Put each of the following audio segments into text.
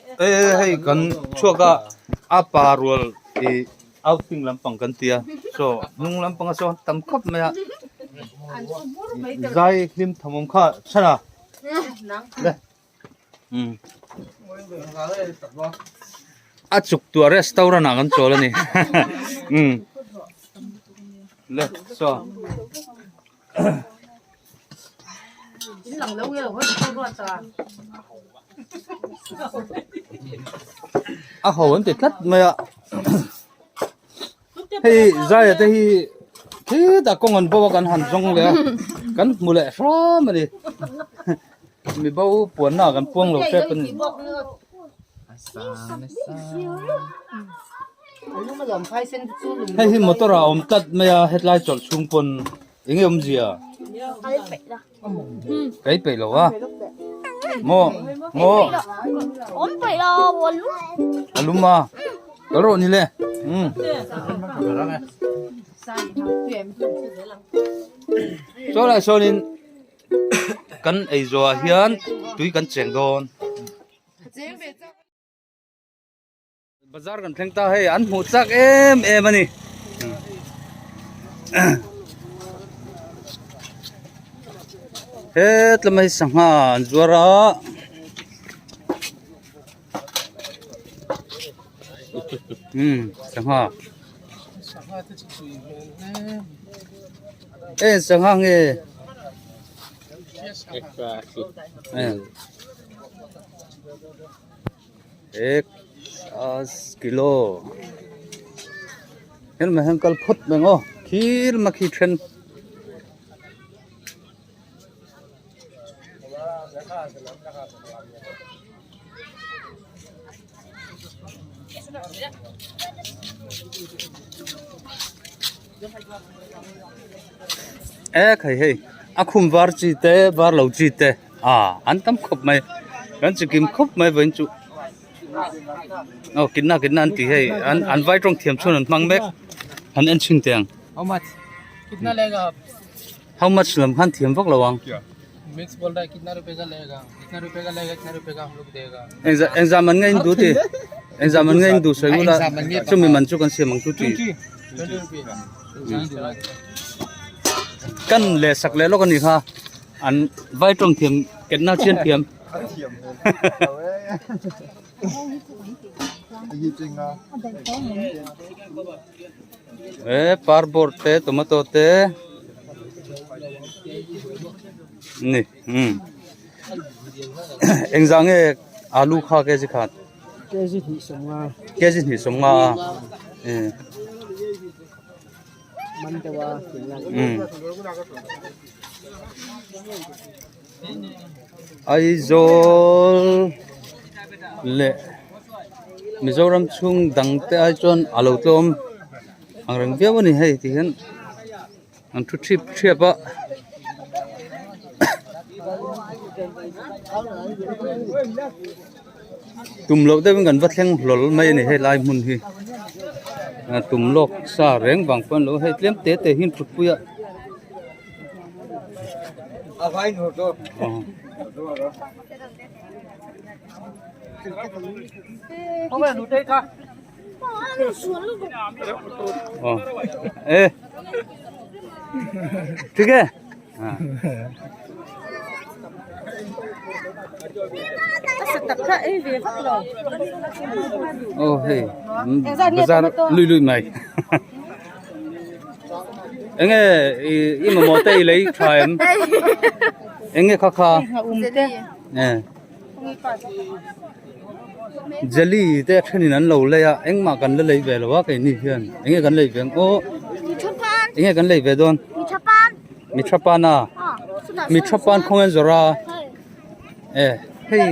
E hei kan chhuak a a pa rual ih outing lampang kan ti a saw hnung lampang a sawn tam khawp mai a zai hlim tham awm kha chhan a le umm a chuk tuah restaurant ah kan chawl a ni umm le saw. A ho an ti tlat mai a hei zaia te hi khitah kawng an bo a kan han zawng leh a kan hmu leh hram a ni mi bo puanna ah kan puang lo tep a ni. Hei hi motor ah a awm tlat mai a hetlai chawlh chhung pawn eng nge awmzia kai peih lo a maw maw a lum a kal rawh ni le umm saw lai sawnin kan ei zawh ah hian tui kan cheng dawn. Bazar kan thleng ta hei an hmuh chak em em a ni. Hetlama hi sangha an zuar a. Umm sangha. E sangha nge. Ek kilo helmet hian kal phawt mai ang aw thil ma khi then ek hei hei a khum var chi te var lo chi te. Ah an tam khawp mai kan chi kim khawp mai vawiin chu aw kitna kitna an tih hei an an vai tawng thiam chhun an hmang mek han en chhin teh ang How much? Kitna lega aap? How much lam khan thiam vak lo ang. Mix bol raha hai kitna rupe ka lega? Kitna rupe ka lega itna rupe ka hum log dega. Engzah engzah man nge in duh ti? Engzah man nge in duh sawi ula chumi man chu kan siam ang chu ti. 20 rupees. Kan leh sak leh lawk a ni kha. An vai tawng thiam kenna chian thiam. E parbawr te tomato te ni um engzah nge alu kha kg khat kg hnih sawmnga kg hnih sawmnga a e. Aizawl leh Mizoram chhung dang te ai chuan a lo tlawm ang reng viau a ni hei ti hian an thu thip thiap a. Tum loh deuhin kan va thleng hlawl mai a ni helai hmun hi tum lawk sa reng vang pawh a ni lo hei tlem te te hi thut pui a aw e thik e. Aw hei bazar lui lui mai enge i mamawh te i lei tha em enge kha kha jelly te a thenin an lo lei a engmah kan la lei ve lo a keini hian enge kan lei ve ang aw enge kan lei ve dawn. Mi tha pan a mi tha pan khawnge an zawrh a e hei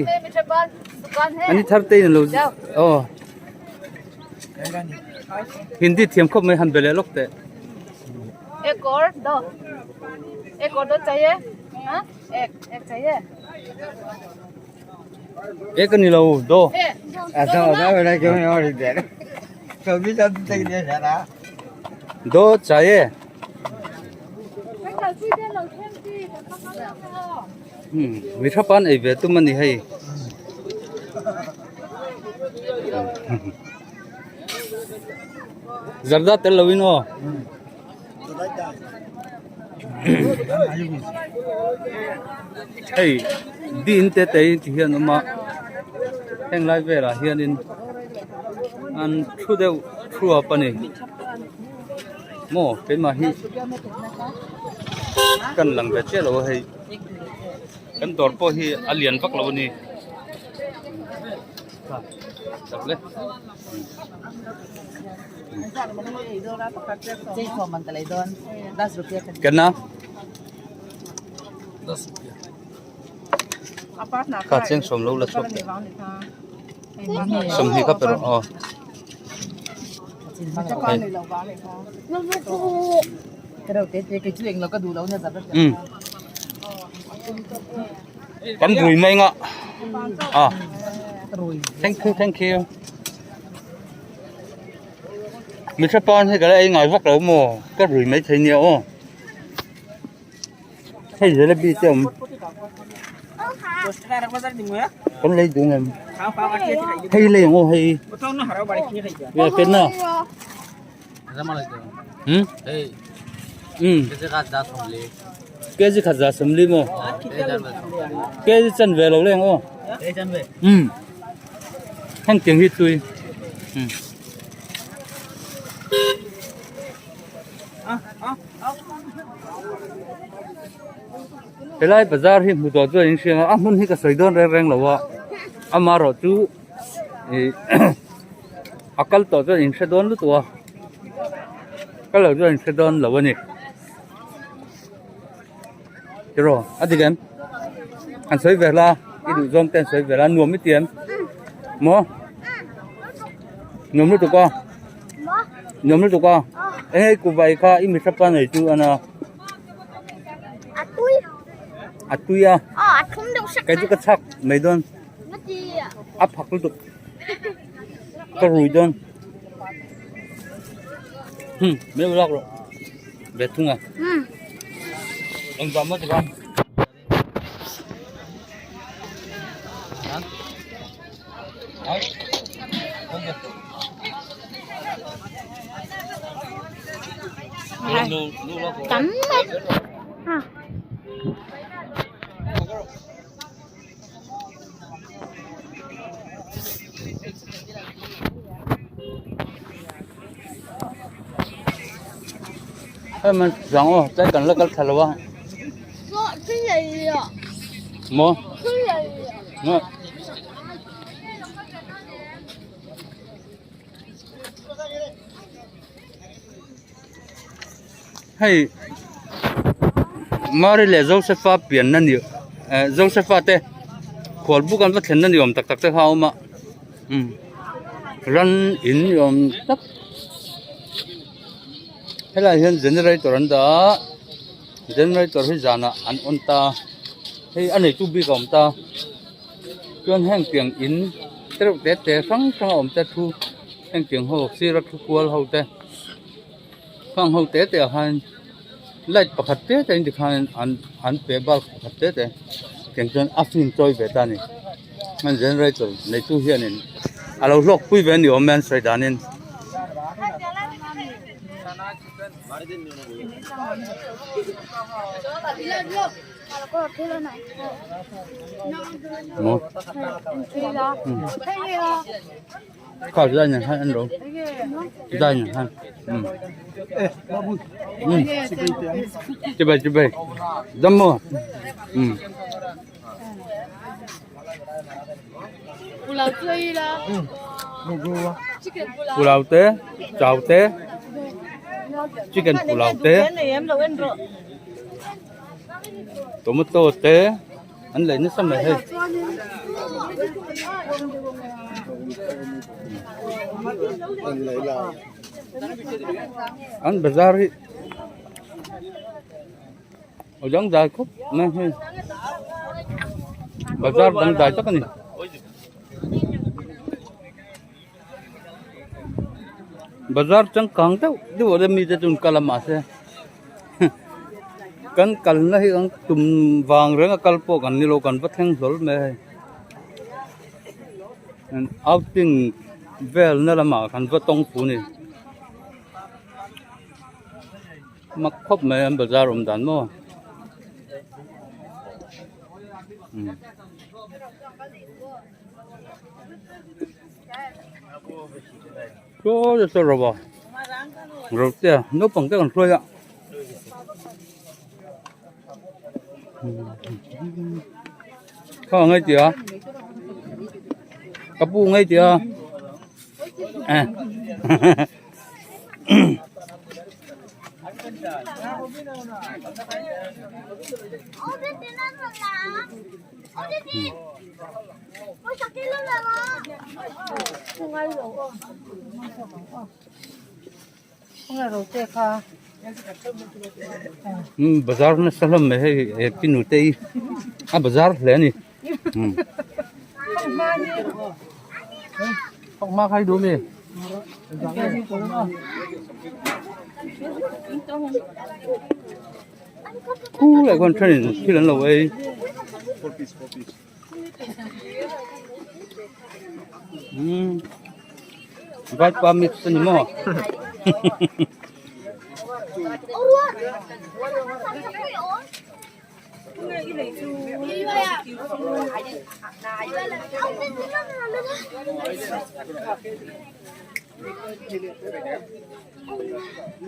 an ni thar te in alo aw hindi thiam khawp mai han be leh lawk teh. Ek aur do ek aur do chahiye ha ek ek chahiye ek ani lo do do chahiye mi tha pan ei ve tum a ni hei. Zarda tel lo in aw. Hei din te te ti hian awm a heng lai velah hianin an thu deuh thuap a ni maw keimah hi kan lang ve chiah lo a hei kan dawr pawh hi a lian vak lo a ni. Kenna kha cheng sawm lo la chhuak teh sawmhnih kha pe rawh aw Kan rui mai nga à thank you thank you mi hre pan hi ka la ei ngai vak lo maw ka rui mai thei nia aw hei jalebi te awm kan lei duh ngem hei lei ang aw hei ya ken na hmm hmm kg khat za sawmli maw kg chanve lo leng aw um heng tiang hi tui um helai bazar hi hmu tawh chuan in hria a hmun hi ka sawi dawn reng reng lo a amarawh chu ih a kal tawh chuan in hre dawn lutuk a kal loh chuan in hre dawn lo a ni. Tiraw a dik em an sawi ve la i duh zawng te an sawi ve la nuam i ti em maw nuam lutuk a nuam lutuk a eng hei kuhva kha i mi hrapa nei chu a na a tui a kei chu ka chhak mai dawn a phak lutuk ka rui dawn hmm mai lak rawh. Ve thung a. Eng zah maw tikhan. Cắm à. Hei man chuang aw tlai kan la kal thla lo a maw maw hei Mary leh Joseph-a pianna ni eh Joseph-a te khual buk an va thlenna ni awm tak tak te kha a awm a umm ran in ni awm tak helaiah hian generator an dah a generator hi zanah an on ta hei a neitu bik a awm ta chuan heng tiang in te reuh te te hrang hrang a awm te thu heng tiang ho sira thu kual ho te. Khang ho te te ah khan light pakhat te te in tikhan an an pe bulb pakhat te te tiang chuan a fin chawi ve ta a ni an generator neitu hianin a lo hlawk pui ve a ni awm e an sawi danin. Maw. Kha zai nen khan an ro zai nen khan um um chibai chibai dam maw um pulao te chau te chicken pulao te tomato te. An lei nasa mai hei. An bazar hi a dang dai khawp mai hei. Bazar dang dai tak a ni. Bazar changkang deuh deuh a mite chu an kal a mahse kan kalna hi ang tum vang reng a kal pawh kan nilo kan va thleng hlawl mai a hei outing. Vel na lamah kan va tawng fu ni. Mak khawp mai an bazar awm dan maw. Saw saw ro a ro te a naupang te kan hruai a. Kha ngai tia ka pu ngai tia eh Bazar nasa hlawm mai hei he pi nute hi a bazar hle a ni khu leh khuan thenin thil an lo ei. Umm vaipa mix a ni maw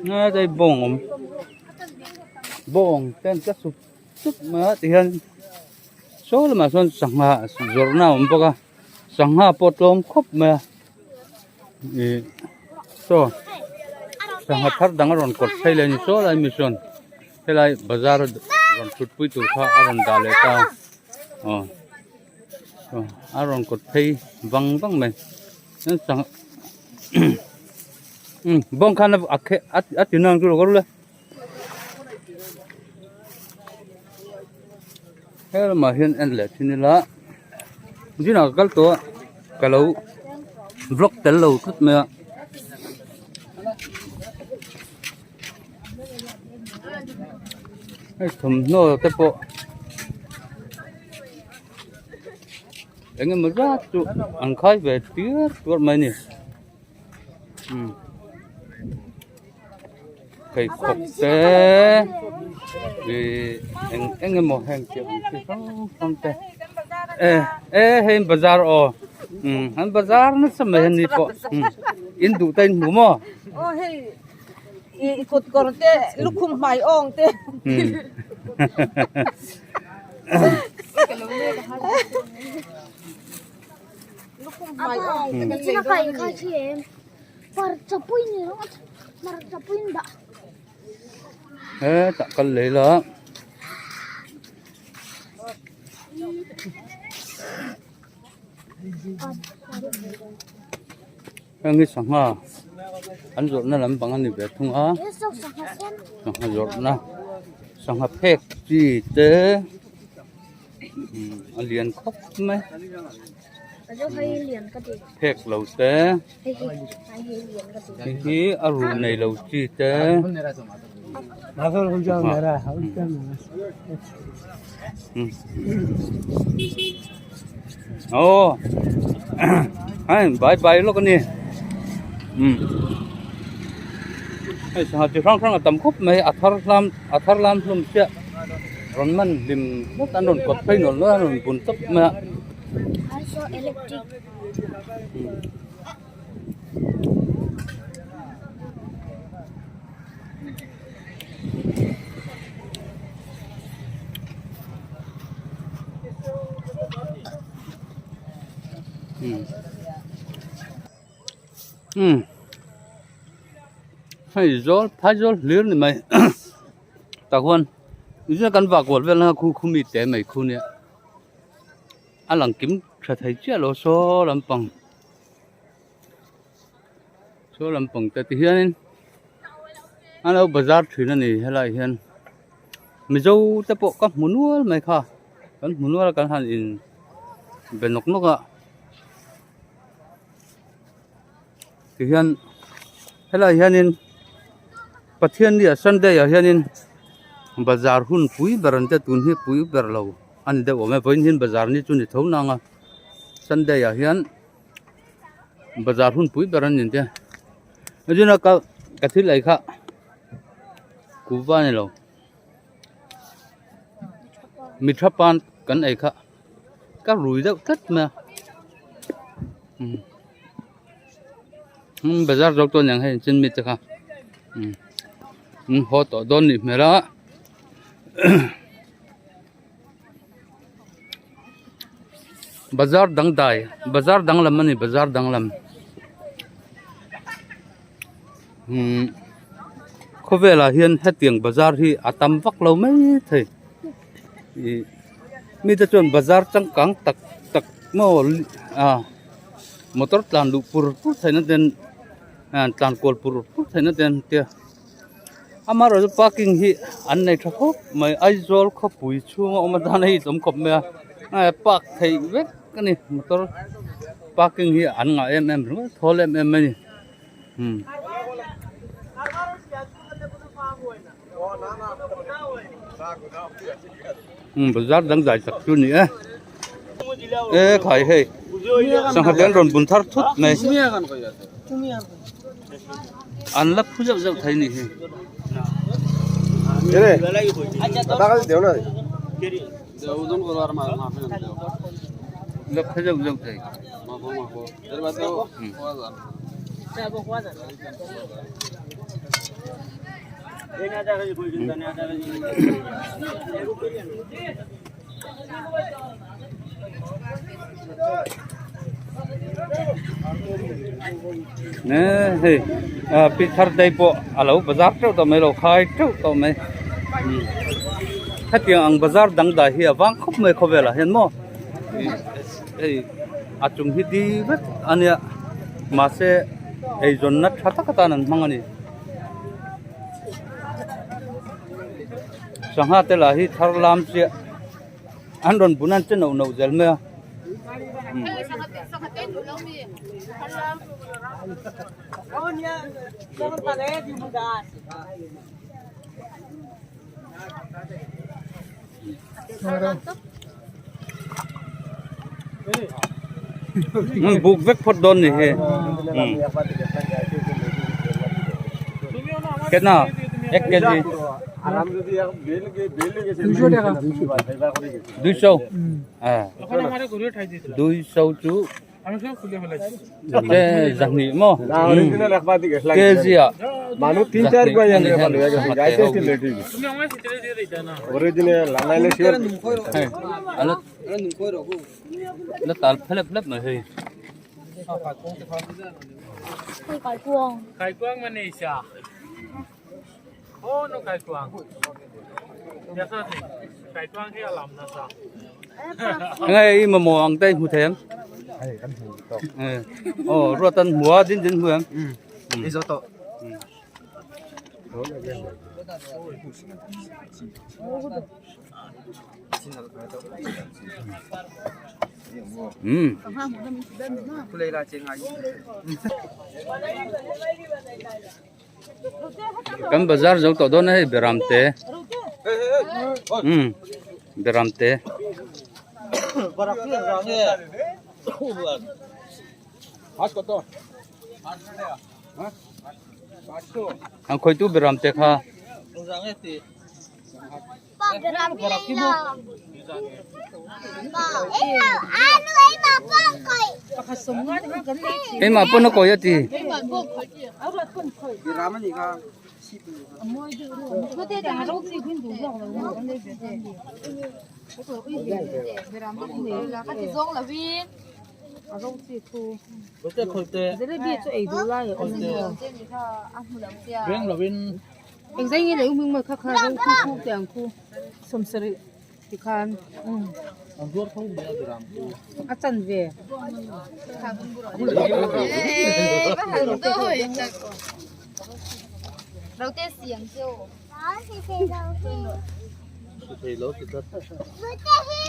nga đây bawng awm bawng ten ka sup sup mai a tihian. Saw lamah sawn sangha zawrhna a awm bawk a sangha pawh tlawm khawp mai a ih saw sangha thar dang a rawn kawt phei leh a ni saw lai mi sawn helai bazar rawn thut pui tur kha a rawn dah leh ta aw a rawn kawt phei vang vang mai sangha bawng khan a a ti nang chu lo ka ru le. He lamah hian en leh thin ila dinah ka kal tawh a ka lo vlog tel lo tlat mai a. Hei thawmhnaw te pawh eng emaw zat chu an khai ve tir tuar mai a ni. Pheikhawk te ih eng eng emaw heng chi ang chi hrang hrang te e e hei bazar aw umm an bazar nasa mai a ni pawh umm in duh te in hmu maw. Aw hei ih kut kawr te lukhum hmai awng te. Hetah kal leh ila heng hi sangha an zawrhna lampang a ni ve thung a sangha zawrhna sangha phek chi te a lian khawp mai. Phek lo te hei hi a ruh nei lo chi te aw hei bai bai lawk a ni umm hei sangha chi hrang hrang a tam khawp mai a thar hlam a thar lam hlawm chiah rawn man hlim hlek an rawn kawt phei nual nual a an rawn bun tawp mai a. Umm hei zawl phai zawl hlir ni mai tah khuan zia kan vah kual vel na khu khu mi te mai khu nia. A lang kim tha thei chiah lo saw lampang saw lampang te ti hianin an lo bazar thin a ni helaiah hian mizo te pawh ka hmu nual mai kha kan hmu nual a kan han in be nawk nawk a tihian helaiah hianin Pathian ni ah sunday ah hianin bazar hun pui ber an tia tun hi pui ber lo. A ni deuh awm e vawiin hian bazar ni chu ni tho nang a sunday ah hian Bazar hun pui ber an ni tia chuna ka ka thil ei kha kuhva a ni lo mi tha pan kan ei kha ka rui deuh tlat mai a umm bazar zawk chu a niang hei chin mi te kha umm haw tawh dawn nih hmel a. Bazar dangdai bazar danglam a ni bazar danglam umm khawvelah hian hetiang bazar hi a tam vak lo mai thei ih mite chuan bazar changkang tak tak maw ah motor tlan luh pur pur theihna ten ah tlan kual pur pur theihna te an tia. Amaherawhchu parking hi an nei tha khawp mai Aizawl khawpui chhunga awm atan a itawm khawp mai a park theih vek a ni motor parking hi an ngah em em ringawt thawl em em mai a ni umm. Bazar dang zai tak chu a ni e e khai hei sangha te an rawn bun thar thut mai. An la phu zeuh zeuh thei nih hi. La phu zeuh zeuh thei. Nè hei pi thar dei pawh a lo bazar teuh tawh mai lo khai teuh tawh mai hetiang ang bazar dang dai hi a vang khawp mai khawvelah hian maw hei a chung hi di vek a nia mahse eizawnna tha tak atan an hmang a ni. Sangha te lah hi thar lam chiah an rawn bun a an che noh noh zel mai a buk vek phawt dawn ni hi ketna ek kg দুইশো হ্যাঁ দুইশো chu zahnih maw kg ah zahnih a ni la tal phelep phelep mai hei. Enge i mamawh ang te i hmu thei em? Aw ruat an hmu a din din hmu em? Um. Kan bazar zo tawh dawn a hei beram te um beram te. Ang khawitu beram te kha. Keimah pawn a kawi a ti.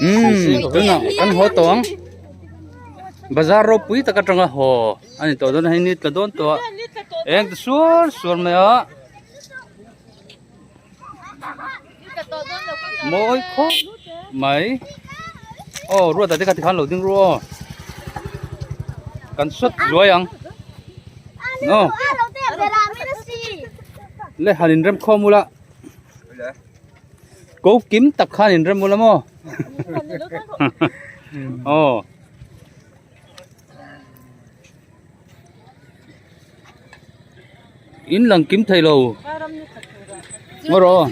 Umm tunah kan haw tawh ang bazar ropui tak atanga haw a ni tawh dawn a hei ni tla dawn tawh a eng ta suar suar mai a. Mawi khawp mai aw ruat ah te kha tikhan lo ding ru aw kan sawt zuai ang. No. Le han in rem khawm ula. Ko kim tak khan in rem ula maw. Aw. In lang kim thei lo. Ngaw rawh aw.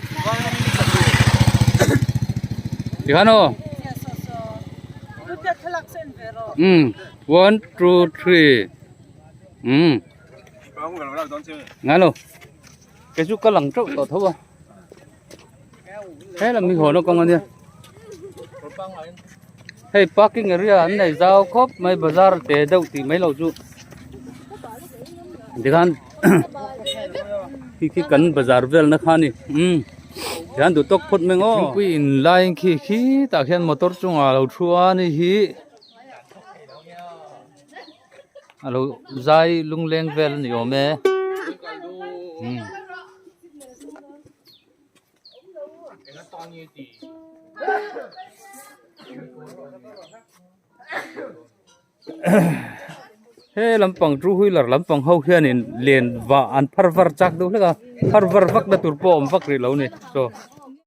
Tikhan aw. Um 1 2 3 um ngai lo kei chu ka lang teuh tawh tho a he lam hi hawn a kawng ania hei parking area an nei zau khawp mai bazar te deuh tih mai loh chu tikhan khi khi kan bazar vel na kha a ni umm tikhan duh tawk phawt mai ang aw thingpui in lai khi khi tah khian motor chungah a lo thu a ni hi a lo zai lungleng vel a ni awm e umm. He lampang two wheeler lampang ho hianin len vah an phar var chak deuh hlek a phar var vak na tur pawh a awm vak rih lo a ni chaw.